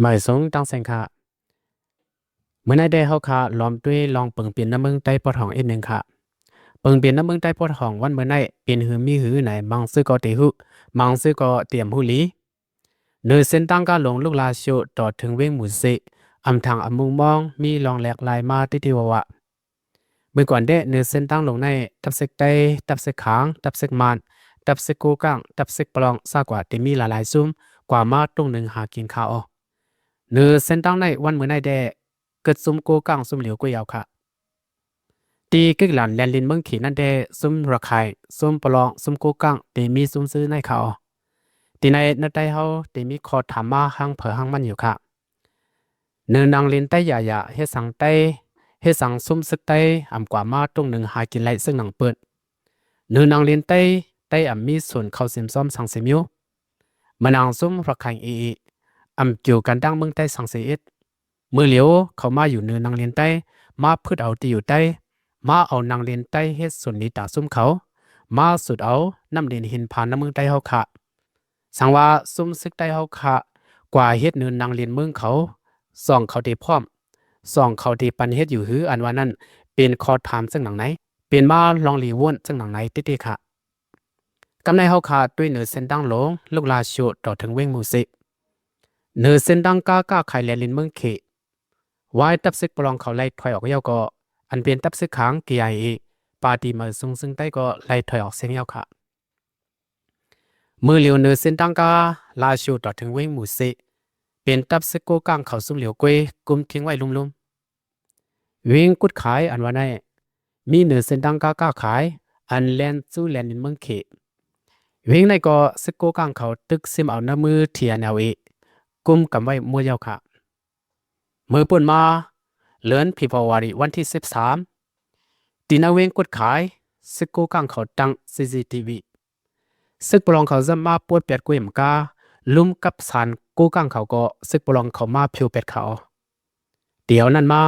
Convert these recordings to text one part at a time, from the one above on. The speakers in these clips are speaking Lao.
ມາຍສົງຕາງແສງຂະ ມື້ໃນແດ່ເຮົາຂະລອມດ້ວຍລອງເປິງເປັນນຳເມືອງໃຕ້ປອດຫ້ອງອີກໜຶ່ງຂະ. ເປິງເປັນນຳເມືອງໃຕ້ປອດຫ້ອງວັນມື້ໃນເປັນຫືມີຫືໃນ ມັງຊື່ກໍເຕຫື ມັງຊື່ກໍຕຽມຫູລີ. ເນີເສັ້ນທາງການຫຼົງລູກລາຊິວຕໍ່ເຖິງເວງໝູເຊ ອຳທາງອຳມຸງມອງ ມີລອງແຫຼກລາຍມາຕິຕິວະວະ. ເມື່ອກ່ອນແດ່ເນີເສັ້ນທາງຫຼົງໃນ ຕັບເຊກໄຕ ຕັບເຊກຂາງ ຕັບເຊກມານ ຕັບເຊກໂກກາງ ຕັບເຊກປະລອງ ຊາກວ່າເຕມີຫຼາຍໆຊຸມ ກວ່າມາຕົງໜຶ່ງຫາກິນຂາອອກ. ເນີເສັ້ນທາງໃນວັນມື້ໃນແດ່ ເກີດຊຸມໂກກາງຊຸມຫຼຽວກວ່າຍາວຂະ. ທີ່ເກັກຫຼານແລນລິນເມືອງເຂດນັ້ນແດ່ ຊຸມຣະໄຄ ຊຸມປະລອງ ຊຸມໂກກາງ ເຕມີຊຸມຊື່ໃນຂາອອກ. ທີ່ໃນນະໄຕເຮົາເຕມີຂໍ້ຖາມມາຫາງໃຜຫາງມັນຢູ່ຂະ. ເນີນາງລິນໄຕຢາຢາ ເຮັດສັງໄຕ ເຮັດສັງຊຸມຊຶກໄຕ ອຳກວ່າມາຕົງໜຶ່ງຫາກິນໄລ່ເຊິ່ງໜັງເປີດ. ເນີນາງລິນໄຕ ໄຕອຳມີສ່ວນເຂົ້າເສມຊ້ອມສັງເສມຢູ່. ມານາງຊຸມຣະໄຄເອເອ ອຳເກີວກັນດັ່ງເມືອງໃຕ້ສັງເສເອດ. ມື້ຫຼຽວເຂົາມາຢູ່ເນີນາງເລນໃຕ້ ມາພຶດເອົາທີ່ຢູ່ໃຕ້ ມາເອົານາງເລນໃຕ້ເຮັດສວນລີຕາຊຸມເຂົາ ມາສຸດເອົານ້ຳເລນເຫັນຜ່ານນຳເມືອງໃຕ້ເຮົາຂະ. ສັງວ່າຊຸມຊຶກໃຕ້ເຮົາຂະ ກວ່າເຮັດເນີນາງເລນເມືອງເຂົາ ສອງເຂົາເຕພ້ອມ ສອງເຂົາເຕປັນເຮັດຢູ່ຫື ອັນວ່ານັ້ນ ເປັນຂໍ້ຖາມເຊິ່ງໜັງໃນ ເປັນມາລອງລີວົນເຊິ່ງໜັງໃນຕິຕິຂະ. ກຳໃນເຮົາຂະ ດ້ວຍເນີເສັ້ນທາງຫຼວງ ລູກລາຊິວ ຕໍ່ເຖິງເວງໝູເຊ ເນີເສັ້ນທາງກາ ກາຂາຍແລນລິນເມືອງເຂດ ວາຍຕັບຊຶກປະລອງເຂົາໄລ່ຖອຍອອກແລ້ວກໍ ອັນເປັນຕັບຊຶກຂາງ ເຄໄອເອ ປາຕີເໝີຊຸງຊຶງໃຕ້ກໍໄລ່ຖອຍອອກເຊັ່ນດຽວກັນ. ມື້ຫຼຽວເນີເສັ້ນທາງກາ ລາຊິວ ຕໍ່ເຖິງເວງໝູເຊ ເປັນຕັບຊຶກໂກກາງເຂົາຊຸມຫຼຽວກວ່າຍ ກຸມທິງໄວ້ລຸ່ມໆ. ເວງກຸດຂາຍ ອັນວ່າໃນ ມີເນີເສັ້ນທາງກາ ກາຂາຍ ອັນແລ່ນສູ່ແລນດິນເມືອງເຂດ. ເວງໃນກໍຊຶກໂກກາງເຂົາຕຶກຊິມເອົານຳມື ທີເອັນແອລເອ ກຸມກຳໄວ້ໝົດແລ້ວຂະ. ເມື່ອປົນມາ ເດືອນເຟບຣວາຣີ ວັນທີສິບສາມ ທີ່ນະເວງກຸດຂາຍ ຊຶກໂກກາງເຂົາຕັ້ງຊີຊີທີວີ ຊຶກປະລອງເຂົາຈຳມາປວດແປດກວຍມກາ ລຸ່ມກັບສານໂກກາງເຂົາກໍ ຊຶກປະລອງເຂົາມາຜິວແປດຂາອອກ. ດຽວນັ້ນມາ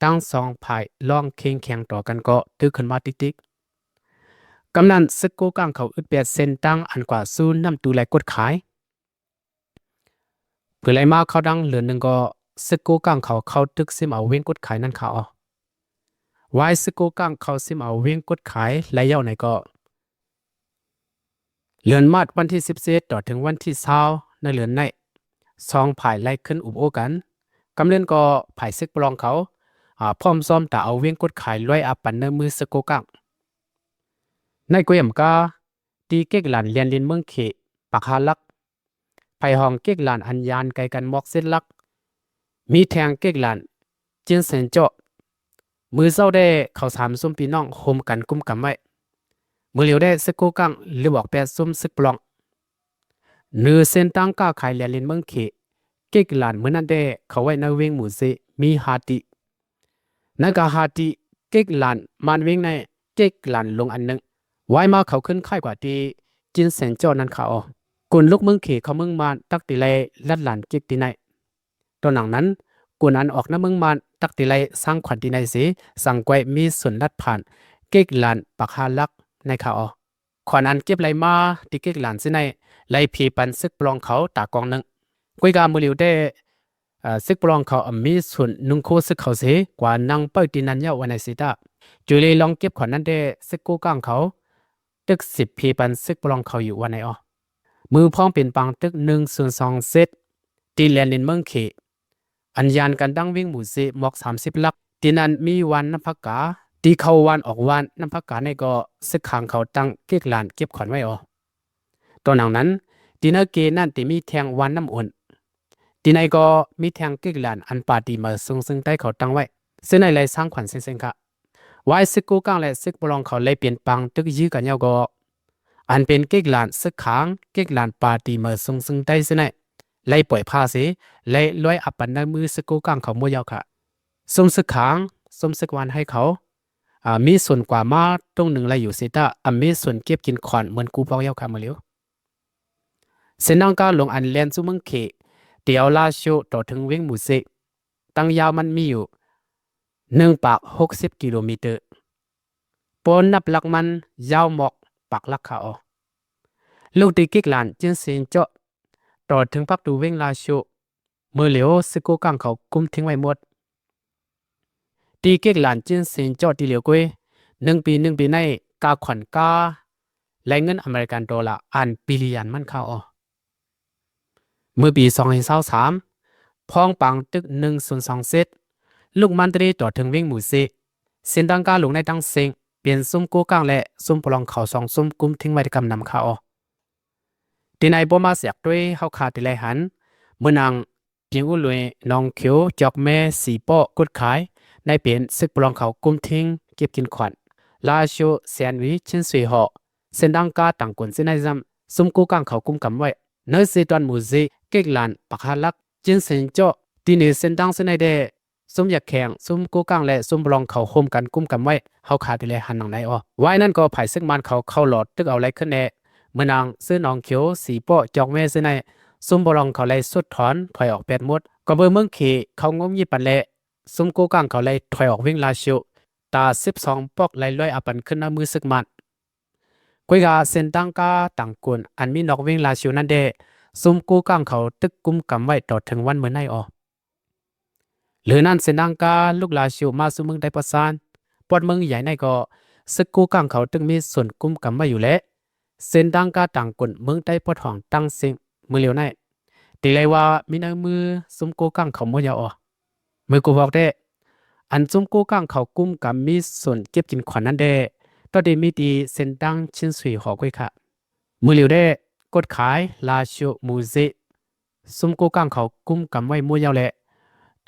ທັງສອງຝ່າຍລອງເຄັ່ງແຂງຕໍ່ກັນກໍຖືກຂຶ້ນມາຕິກໆ. ກຳນັ້ນຊຶກໂກກາງເຂົາອຶດແປດເສັ້ນທາງອັນກວ່າສູ່ນ້ຳຕູແລກົດຂາຍ. ເພື່ອໄລ່ມາເຂົ້າດັງເດືອນໜຶ່ງກໍ ຊຶກໂກກາງເຂົາເຂົ້າຕຶກຊິມເອົາເວງກົດຂາຍນັ້ນຂະອອກ. ວາຍຊຶກໂກກາງເຂົາຊິມເອົາເວງກົດຂາຍໄລ່ເຍົາໃນກໍ ເດືອນມາດ ວັນທີສິບເຈັດ ຕໍ່ເຖິງວັນທີຊາວ ໃນເດືອນໃນ ສອງຝ່າຍໄລ່ຂຶ້ນອຸບໂອ້ກັນ. ກຳເລື່ອນກໍຝ່າຍຊຶກປະລອງເຂົາ ອາ ພ້ອມຊ້ອມຕາເອົາເວງກົດຂາຍລວຍອາປັນເນີມືຊຶກໂກກາງ. ໃນກວຍມກາ ທີ່ເກັກລານແລນລິນເມືອງເຂດ ປາກຫ້າຫຼັກ ໄພຫ້ອງເກັກລານອັນຍານໄກກັນໝອກເຈັດຫຼັກ ມີແທ່ງເກັກລານ ຈິນເຊັນເຈາະ. ມື້ເຊົ້າແດ່ເຂົາສາມຊຸມພີ່ນ້ອງໂຮມກັນກຸມກຳໄວ້. ມື້ຫຼຽວແດ່ຊຶກໂກກາງເລີບອອກແປດຊຸມຊຶກປະລອງ. ເນີເສັ້ນທາງກາຂາຍແລນລິນເມືອງເຂດ ເກັກລານມື້ນັ້ນແດ່ເຂົ້າໄວ້ໃນເວງໝູເຊ ມີຫ້າຕິ. ໃນກາຮາຕິ ເກັກລານມານເວງໃນ ເກັກລານລົງອັນໜຶ່ງ ວາຍມາເຂົາຂຶ້ນຄ້າຍກວ່າທີ່ຈິນແສນເຈົ້ານັ້ນຂາອອກ. ກຸນລຸກເມືອງເຂເຂົ້າເມືອງມານ ຕັກຕີໄລລັດລານເກັກຕີໃນ. ຕອນໜັງນັ້ນ ກຸນອັນອອກນຳເມືອງມານ ຕັກຕີໄລສ້າງຂວັນຕີໃນເສ ສັງກວຍມີສ່ວນລັດຜ່ານ ເກັກລານປາກຫ້າຫຼັກໃນຂາອອກ. ຂວັນອັນເກັບໄລ່ມາທີ່ເກັກລານຊິໃນ ໄລ່ເພປັນຊຶກປະລອງເຂົາຕາກອງໜຶ່ງ. ກວຍກາມື້ຫຼຽວແດ່ ເອີ ຊຶກປະລອງເຂົາອຳມີສ່ວນນຸ່ງໂຄຊຶກເຂົາເສ ກວ່ານັ່ງເປີດຕີນັນເຍົາວະໃນເສຕາ ຈຸເລລອງເກັບຂວັນນັ້ນແດ່ ຊຶກໂກກາງເຂົາ ຕຶກສິບເພປັນຊຶກປະລອງເຂົາຢູ່ວະໃນອອກ. ມືພ້ອງເປັນປາງຕຶກໜຶ່ງສູນສອງເຈັດ ທີ່ແລນລິນເມືອງເຂ ອັນຍານກັນດັ່ງເວງໝູເຊໝອກສາມສິບຫຼັກ. ທີ່ນັ້ນມີວານນ້ຳຜັກກາ ທີ່ເຂົ້າວານອອກວານນ້ຳຜັກກາໃນກໍ ຊຶກຂາງເຂົາຕັ້ງເກັກລານເກັບຂວັນໄວ້ອອກ. ຕອນໜັງນັ້ນ ທີ່ເນີເກນັ້ນທີ່ມີແທ່ງວານນ້ຳອຸ່ນ. ທີ່ໃນກໍມີແທ່ງເກັກລານອັນປາຕີເໝີຊົງຊຶງໃຕ້ເຂົາຕັ້ງໄວ້ ເຊິ່ງໃນໄລ່ສ້າງຂວັນເຊັ່ນໆ ຂະ. ວາຍຊຶກໂກກາງ ແລະ ຊຶກປະລອງເຂົາໄລ່ເປັນປາງຕຶກຢື້ກັນເຍົາກໍ ອັນເປັນເກັກລານຊຶກຂາງ ເກັກລານປາຕີເໝີຊົງຊຶງໃຕ້ເຊັ່ນໃນ ໄລ່ປ່ອຍພາເສ ໄລ່ລວຍອາປັນໃນມືຊຶກໂກກາງເຂົາໝົດເຍົາຂະ. ຊຸມຊຶກຂາງ ຊຸມຊຶກວານໄຮເຂົາ ອາ ມີສ່ວນກວ່າມາຕົງໜຶ່ງໄລ່ຢູ່ເສຕາ ອາ ມີສ່ວນເກັບກິນຂວັນເໝືອນກູ່ພອກເຍົາຂະມື້ຫຼຽວ. ເສັ້ນທາງການຫຼວງອັນແລ່ນສູ່ເມືອງເຂ ແຖວລາຊິວຕໍ່ເຖິງເວງໝູເຊ ຕັ້ງຍາວມັນມີຢູ່ໜຶ່ງປາກຫົກສິບກິໂລເມດ. ປອນນັບຫຼັກມັນຍາວໝອກປາກຫຼັກຂະອອກ. ລູກຕີເກັກລານຈິນເຊັນເຈາະ ຕໍ່ເຖິງປາກຕູເວງລາຊິວ ມື້ຫຼຽວ ຊຶກກູກາງເຂົາກຸມທິງໄວ້ໝົດ. ທີ່ເກັກຫຼານຈິນເຊັນເຈາະ ທີ່ຫຼຽວກຸ້ຍ ໜຶ່ງປີ ໜຶ່ງປີໃນ ກາຂວັນກາ ແລະ ເງິນອາເມລິກັນໂດລາ ອັນບິລຍອນມັນຄ່າອອ. ເມື່ອປີສອງພັນຊາວສາມ ພ້ອມປາງຕຶກໜຶ່ງສູນສອງເຈັດ ລຸກມັນຕະລີຕໍ່ເຖິງວຽງໝູເຊ ເສັ້ນທາງການຫຼວງໃນທັງເສັງ ເປັນຊຸມກູກາງ ແລະ ຊຸມປະລອງເຂົາສອງຊຸມກຸມທິງໄວ້ກຳນຳຄ່າອອ. ທີ່ໃນບໍ່ມາແຊກດ້ວຍ ເຮົາຄາດທີ່ໄລຫັນ ເມືອງນາງ ຈຽງອູລຸຍ, ໜອງຂຽວ, ຈອກແມ, ສີປໍ້, ກຸດຂາຍ ໃນເປັນຊຶກປະລອງເຂົາກຸມທິງເກັບກິນຂວັນ ລາຊິວ, ແສນຫວີ, ຊິນຊຸຍຫໍ່ ເສັ້ນທາງກາຕ່າງກົນເສັ້ນໃນຊ້ຳ ຊຸມກູກາງເຂົາກຸມກຳໄວ້ ໃນເຊຕອນໝູເຊ ເກັກຫຼານ ປາກຮາລັກ ຈິນເຊັນເຈາະ ທີ່ເໜືອເສັ້ນທາງເສັ້ນໃນແດ່ ຊຸມຢາກແຂ່ງ ຊຸມກູກາງ ແລະ ຊຸມປະລອງເຂົາໂຮມກັນກຸມກຳໄວ້ ເຮົາຄາດທີ່ໄລຫັນດັ່ງໃດອອ. ວາຍນັ້ນກໍຝ່າຍຊຶກມານເຂົາເຂົ້າຫຼໍ່ຕຶກເອົາໄລຂຶ້ນແດ່ ເມືອງນາງ ເຊໜອງຂຽວ, ສີປໍ້, ຈອກແມເຊັ່ນໃນ ຊຸມປະລອງເຂົາໄລສຸດຖອນຖອຍອອກແປດໝົດ ກໍເບີເມືອງເຂເຂົາງົບຍິບປັນ ແລະ ຊຸມກູກາງເຂົາໄລຖອຍອອກວຽງລາຊິວ ຕາສິບສອງປອກໄລລວຍອາປັນຂຶ້ນນຳມືຊຶກມານ. ກຸ້ຍກາເສັ້ນທາງກາຕ່າງກົນອັນມີນອກວຽງລາຊິວນັ້ນແດ່ ຊຸມກູກາງເຂົາຕຶກກຸມກຳໄວ້ຕໍ່ເຖິງວັນມື້ໃນອອ. ຫຼືນັ້ນເສັ້ນທາງກາລຸກລາຊິວມາສູ່ເມືອງໄຕປອດຊານ ປອດເມືອງໃຫຍ່ໃນກໍ ຊຶກກູກາງເຂົາຕຶກມີສ່ວນກຸມກຳໄວ້ຢູ່ແລະ ເສັ້ນທາງກາຕ່າງກົນເມືອງໄຕປອດຫອງຕັ້ງເສັງ ມື້ຫຼຽວໃນ ຕີໄລວ່າມີໃນມືຊຸມກູກາງເຂົາໝົດຍາວອອ. ເມື່ອກູບອກແດ່ ອັນຊຸມກູກາງເຂົາກຸມກຳມີສ່ວນເກັບກິນຂວັນນັ້ນແດ່ ກໍໄດ້ມີທີ່ເສັ້ນທາງຊິນຊຸຍຫໍ່ກຸ້ຍຄະ. ມື້ຫຼຽວແດ່ ກົດຂາຍ ລາຊິວ ໝູເຊ ຊຸມກູກາງເຂົາກຸມກຳໄວ້ໝົດຍາວແລະ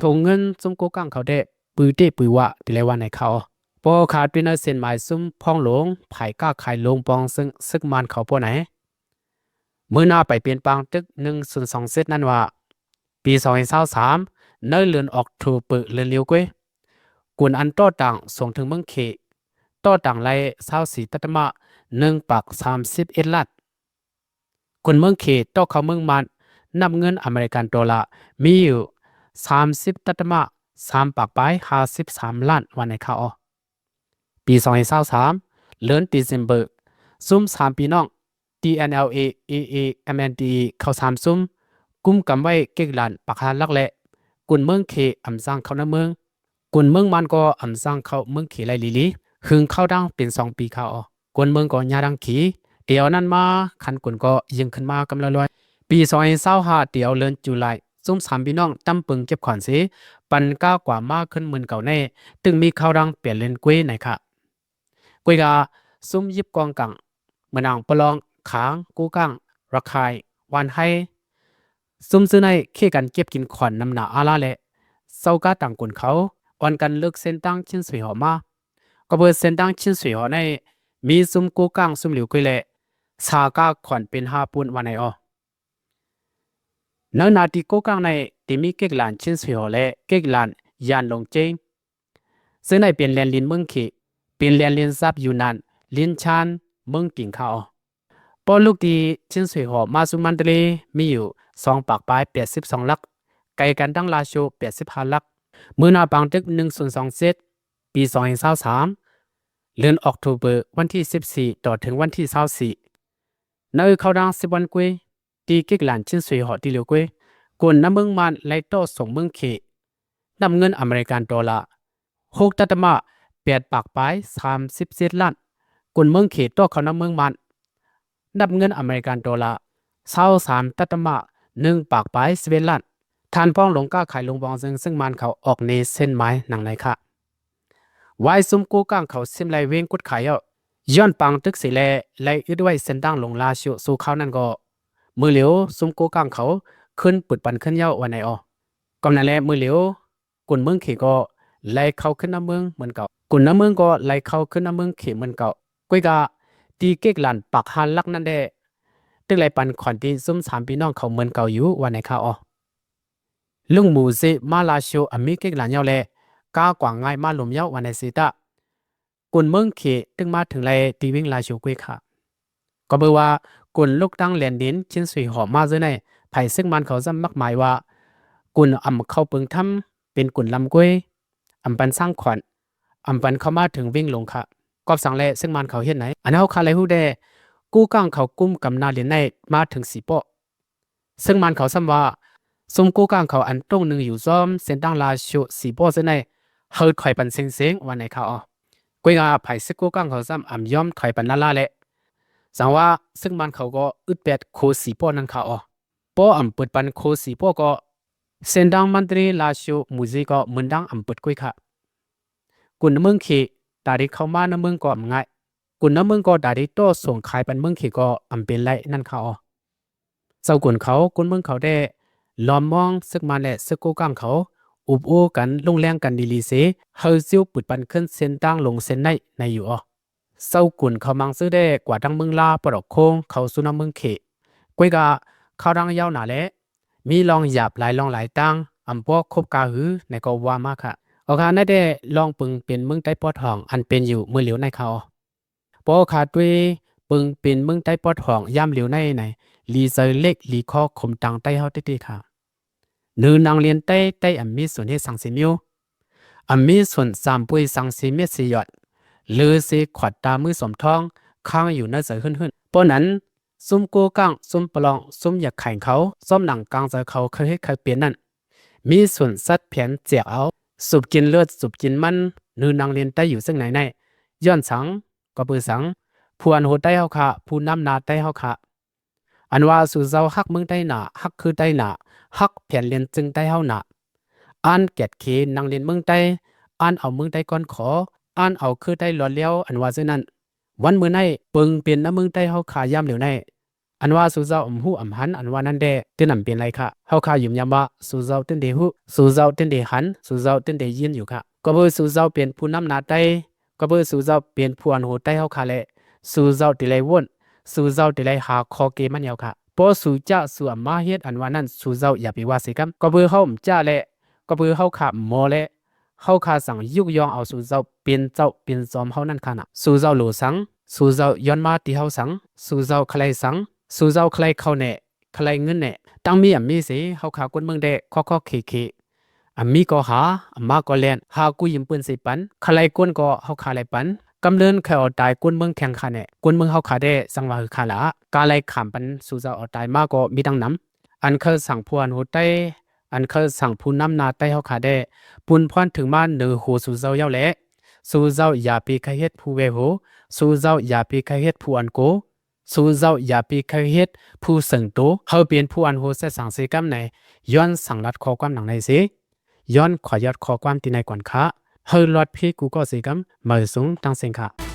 ຖົງເງິນຊຸມກູກາງເຂົາແດ່ ປືເຕະປືວະ ທີ່ໄລວ່າໃນຂ່າວ ພໍຂາດເປັນເສັ້ນໝາຍຊຸມພອງຫຼວງ ຜາຍກາຂາຍຫຼວງປອງເຊິ່ງຊຶກມານເຂົາປ້ອນໃນ ມື້ໜ້າໄປເປັນປາງຕຶກໜຶ່ງສູນສອງເຈັດນັ້ນວ່າ ປີສອງພັນຊາວສາມ ໃນເດືອນອອກໂທເບີເດືອນລຽວເກຍ ກຸນອັນຕໍ່ຕ່າງສົ່ງເຖິງເມືອງເຂ ຕໍ່ຕ່າງໄລຊາວສີ່ຕັດຕະມະໜຶ່ງປາກສາມສິບເອັດລ້ານ ກຸນເມືອງເຂຕໍ່ເຂົ້າເມືອງມານ ນັບເງິນອາເມລິກັນໂດລາ ມີຢູ່ສາມສິບຕັດຕະມະສາມປາກປາຍຫ້າສິບສາມລ້ານ ວ່າໃນຂ່າວ. ປີສອງພັນຊາວສາມ ເດືອນເດເຊັມເບີ ຊຸມສາມພີ່ນ້ອງ ທີເອັນແອລເອ ເອເອ ເອັມເອັນທີ ເຂົາສາມຊຸມ ກຸມກຳໄວ້ເກັກລານປາກຮານຫຼັກ ແລະ ກຸນເມືອງເຂອຳສ້າງເຂົ້າໃນເມືອງ ກຸນເມືອງມານກໍອຳສ້າງເຂົ້າເມືອງເຂໄດ້ລີໆ ຫຶງເຂົ້າດັງເປັນສອງປີຄາວ. ຄົນເມືອງກໍຍາດັງຂີ ແຕ່ນັ້ນມາ ຄັນກຸນກໍຍິ່ງຂຶ້ນມາກຳລອຍໆ. ປີສອງພັນຊາວຫ້າ ແຕ່ເດືອນຈູລາຍ ຊຸມສາມພີ່ນ້ອງຕຳປຶງເກັບຂວັນເສ ປັນກາກວ່າມາຂຶ້ນໝື່ນເກົ່າແນ່ ຕຶງມີຂ່າວດັງແປດເດືອນເກຍໃນຄະ. ກວຍກາຊຸມຢິບກອງກາງ ເມືອງນາງ ປະລອງ ຂາງ ກູກາງ ຣະຄາຍ ວານໄຮ ຊຸມຊື່ໃນເຂດການເກັບກິນຂວັນນຳໜາອາລາ ແລະ ຊາວກາຕ່າງກົນເຂົາ ອ່ອນກັນເລິກເສັ້ນທາງຊິນສວຍຫໍ່ມາ ກໍເບີເສັ້ນທາງຊິນສວຍຫໍ່ໃນ ມີຊຸມກູກາງຊຸມຫຼຽວກຸ້ຍ ແລະ ຊາກາຂວັນເປັນຫ້າປຸ້ນວ່າໃນອອ. ໃນໜ້າທີ່ກູກາງໃນ ທີ່ມີເກັກລານຊິນສວຍຫໍ່ ແລະ ເກັກລານຢານຫຼົງເຈງ ເຊິ່ງໃນເປັນແລນດິນເມືອງເຂ ເປັນແລນດິນຊາບຢູນານ ລິນຊານ ເມືອງກິງຄາວ. ປ້ອນລູກທີ່ຊິນສວຍຫໍ່ມາສູ່ມັນເຕເລ ມີຢູ່ສອງປາກປາຍແປດສິບສອງຫຼັກ ໄກກັນທັງລາໂຊແປດສິບຫ້າຫຼັກ. ມື້ໜ້າປາງຕຶກໜຶ່ງສູນສອງເຈັດ ປີສອງພັນຊາວສາມ ເດືອນອອກໂທເບີ ວັນທີສິບສີ່ ຕໍ່ເຖິງວັນທີຊາວສີ່ ໃນເຂົ້າດາງສິບວັນກຸ້ຍ ທີ່ເກັກລານຊິນສວຍຫໍ່ທີ່ຫຼຽວກຸ້ຍ ກົນນຳເມືອງມານໄລ່ຕໍ່ສົ່ງເມືອງເຂ ນັບເງິນອາເມລິກັນໂດລາ ຫົກຕັດຕະມະແປດປາກປາຍສາມສິບເຈັດລ້ານ ກົນເມືອງເຂຕໍ່ເຂົ້ານຳເມືອງມານ ນັບເງິນອາເມລິກັນໂດລາ ຊາວສາມຕັດຕະມະໜຶ່ງປາກປາຍສິບເອັດລ້ານ. ທ່ານພອງຫຼວງກາຂາຍຫຼວງບອງເຊິ່ງ ເຊິ່ງມານເຂົາອອກເນເສັ້ນໝາຍໜັງໃນຄະ. ວາຍຊຸມກູກາງເຂົາຊິມໄລ່ເວງກຸດຂາຍເອົາ ຍ້ອນປາງຕຶກເສແລ ໄລ່ອຶດໄວ້ເສັ້ນທາງຫຼົງລາຊິວສູ່ຄາວນັ້ນກໍ ມື້ຫຼຽວຊຸມກູກາງເຂົາຂຶ້ນປຶດປັນຂຶ້ນເຍົາວ່າໃນອອ. ກຳນັ້ນແລະ ມື້ຫຼຽວ ກຸນເມືອງເຂກໍໄລ່ເຂົ້າຂຶ້ນນຳເມືອງເໝືອນເກົ່າ ກຸນນຳເມືອງກໍໄລ່ເຂົ້າຂຶ້ນນຳເມືອງເຂເໝືອນເກົ່າ. ກວຍກາ ທີ່ເກັກລານປາກຮານຫຼັກນັ້ນແດ່ ຕຶກໄລ່ປັນຂວັນທີ່ຊຸມສາມພີ່ນ້ອງເຂົາເໝືອນເກົ່າຢູ່ວ່າໃນຄະອອ. ລຸງໝູເຊມາລາຊິວອາມີເກັກລານເຍົາແລ ກາກວ່າງງ່າຍມາລົມເຍົາວ່າໃນເຊຕະ ກຸນເມືອງເຂຕຶງມາເຖິງໄລທີ່ວຽງລາຊິວກຸ້ຍຄະ. ກໍເບີວ່າ ກຸນລຸກຕັ້ງແລນດິນຊິນສວຍຫໍ່ມາເຈີໃນ ໃຜເຊິ່ງມານເຂົາຈຳມັກໝາຍວ່າ ກຸນອຳເຂົ້າເປິງທຳ ເປັນກຸນລຳກຸ້ຍ ອຳປັນສ້າງຂວັນ ອຳປັນເຂົ້າມາເຖິງວຽງຫຼົງຄະ. ກອບສັງແລເຊິ່ງມານເຂົາເຮັດໃນ ອັນເຮົາຄະໄລ່ຮູ້ແດ່ ກູກາງເຂົາກຸມກຳນາດິນໃນມາເຖິງສີປໍ້ ເຊິ່ງມານເຂົາຊ້ຳວ່າ ຊຸມກູ້ກ້າງເຂົາອັນຕົງໜຶ່ງຢູ່ຊອມເສັ້ນທາງລາວຊຽວສີປໍ້ເຊິ່ງໃນ ເຮົາຖອຍປັນເຊັງໆ ວ່າໃນຂ່າວອໍ. ກວຍວ່າຝ່າຍຊຶກກູ້ກ້າງເຂົາຊ້ຳອຳຍອມຖອຍປັນລ້າໆແລະ ຈັ່ງວ່າຊຶກມານເຂົາກໍອຶດແປດໂຄສີປໍ້ນັ້ນຄ່າອໍ. ປໍ້ອຳເປີດປັນໂຄສີປໍ້ກໍ ເສັ້ນທາງມັນຕະລີລາວຊຽວໝູ່ສີ່ກໍເໝືອນດັ່ງອຳເປີດກວຍຄ່າ. ກຸນນະເມືອງເຂດ ຕາທີ່ເຂົ້າມານະເມືອງກໍອຳງ່າຍ, ກຸນນະເມືອງກໍຕາທີ່ຕໍ່ສົ່ງຂາຍປັນເມືອງເຂດກໍອຳເປັນໄລນັ້ນຄ່າອໍ. ເຈົ້າກຸນເຂົາ ກຸນເມືອງເຂົາແດ່ ລອມມອງຊຶກມານແລະຊຶກກູ້ກ້າງເຂົາ ອຸບອູກັນ ລົງແລງກັນດີໆເສ ເຮົາຊິວເປີດປັນຂຶ້ນເສັ້ນທາງລົງເສັ້ນໃນ ໃນຢູ່ອໍ. ເຈົ້າກຸນເຂົາມັງຊື້ແດ່ກວ່າທັງເມືອງລາວປະດອກໂຄ້ງເຂົ້າສູ່ນຳເມືອງເຂດ. ກວຍກະເຂົ້າທາງຍາວໜາແລະ ມີລອງຫຍາບຫຼາຍລອງຫຼາຍຕ່າງ ອຳບໍ່ຄົບກາຫື ໃນກໍວ່າມາຄ່າ. ເອົາຄ່າ ໃນແດ່ລອງເປິງເປັນເມືອງໃຕ້ປອດຫ້ອງ ອັນເປັນຢູ່ມື້ຫຼຽວໃນຄ່າ. ພໍຂ້າດ້ວຍເປິງເປັນເມືອງໃຕ້ປອດຫ້ອງຍາມຫຼຽວໃນໃນ ຫຼີເຊີເລັກຫຼີຄໍຄົມຕາງໃຕ້ເຮົາເຕໆຄ່າ. ເນີນາງລຽນໃຕ້ ໃຕ້ອຳມີສ່ວນເຮັດສັງເສມີວ ອຳມີສ່ວນສາມປຸຍສັງເສເມັດເສຢອດ ເລີເສຂວັດຕາມືສອມທອງ ຄ້າງຢູ່ໃນໃຈຫຶ້ນໆ. ເພາະນັ້ນ ຊຸມໂກກ້າງ ຊຸມປະລອງ ຊຸມຢາກຂາຍເຂົາ ຊອມໜັງກາງໃຈເຂົາເຄີຍເຮັດເຄີຍເປັນນັ້ນ ມີສ່ວນສັດແຜນແຈກເອົາ ສູບກິນເລືອດ ສູບກິນມັນ ເນີນາງລຽນໃຕ້ຢູ່ເຊິ່ງໃນໃນ ຍ້ອນສັງ ກໍເປີສັງ ຜູ້ອັນໂຫໃຕ້ເຮົາຂ້າ ຜູ້ນຳໜ້າໃຕ້ເຮົາຂ້າ ອັນວ່າສູ່ເຈົ້າຮັກເມືອງໃຕ້ໜ້າ ຮັກຄືໃຕ້ໜ້າ ຮັກແຜ່ນດິນຈຶ່ງໃຕ້ເຮົາໜ້າ ອັນແກດເຂນາງລຽນເມືອງໃຕ້ ອັນເອົາເມືອງໃຕ້ກ້ອນຂໍ ອັນເອົາຄືໃຕ້ຫຼອດແລ້ວ ອັນວ່າເຊັ່ນນັ້ນ ວັນມື້ໃນເປິງເປັນນຳເມືອງໃຕ້ເຮົາຂ້າຍາມຫຼຽວໃນ ອັນວ່າສູ່ເຈົ້າອຳຮູ້ອຳຫັນ ອັນວ່ານັ້ນແດ່ ຕື່ນອຳເປັນໄລຄ່າ. ເຮົາຂ້າຢືນຢັນວ່າສູ່ເຈົ້າຕື່ນໄດ້ຮູ້ ສູ່ເຈົ້າຕື່ນໄດ້ຫັນ ສູ່ເຈົ້າຕື່ນໄດ້ຍິນຢູ່ຄ່າ. ກໍເພາະສູ່ເຈົ້າເປັນຜູ້ນຳໜ້າໃຕ້ ກໍເພາະສູ່ເຈົ້າເປັນຜູ້ອັນໂຫໃຕ້ເຮົາຂ້າແລະ ສູ່ເຈົ້າທີ່ໄດ້ວົນ ສູ່ເຈົ້າທີ່ໄດ້ຫາຂໍເກມັນຍາວຄ່າ. ເພາະສູ່ຈະສູ່ອຳມາເຮັດອັນວ່ານັ້ນ ສູ່ເຈົ້າຢ່າໄປວ່າເສຍກຳ. ກໍເພາະເຮົາຈະແລະ ກໍເພາະເຮົາຂ້າໝໍແລະ ເຮົາຂ້າສັງຍຸກຍ້ອງເອົາສູ່ເຈົ້າເປັນເຈົ້າເປັນຈອມເຮົານັ້ນຄ່ານະ. ສູ່ເຈົ້າໂຫຼສັງ ສູ່ເຈົ້າຍ້ອນມາທີ່ເຮົາສັງ ສູ່ເຈົ້າຄະໄລສັງ ສູ່ເຈົ້າຄະໄລເຂົ້າແນ່ ຄະໄລເງິນແນ່ ຕັ້ງມີອຳມີເສ ເຮົາຂ້າຄົນເມືອງແດ່ ຄອກໆເຂເຂ ອຳມີກໍຫາ ອຳມາກໍແລ່ນ ຫາກູ້ຢືມປືນເສປັນ ຄະໄລກົ້ນກໍເຮົາຂ້າໄລປັນ ກຳເລີນເຄີຍເອົາຕາຍກົ້ນເມືອງແຂ່ງຂ້າແນ່ ກົ້ນເມືອງເຮົາຂ້າແດ່ ສັງວ່າຄືຂ້າລະ ກາໄລຂາມປັນສູ່ເຈົ້າເອົາຕາຍມາກໍມີຕັ້ງນຳ ອັນເຄີຍສັງຜູ້ອັນໂຫໃຕ້ ອັນເຄີຍສັງຜູ້ນຳໜ້າໃຕ້ເຮົາຂ້າແດ່ ປຸນພອນເຖິງມາເໜີໂຫສູ່ເຈົ້າຍາວແລະ ສູ່ເຈົ້າຢ່າໄປຄະເຮັດຜູ້ແວໂຫ ສູ່ເຈົ້າຢ່າໄປຄະເຮັດຜູ້ອັນໂກ ສູ່ເຈົ້າຢ່າໄປຄະເຮັດຜູ້ເສີງໂຕ ເຮົາເປັນຜູ້ອັນໂຫແຊສັງເສກຳໃນ ຍ້ອນສັງລັດຂໍ້ຄວາມຫຼັງໃນເສ ຍ້ອນຂໍຍອດຂໍ້ຄວາມທີ່ໃນກ່ອນຄ່າ ເຮົາລອດພີກູກໍເສກຳ ມາສູງຕັ້ງເສັງຄ່າ.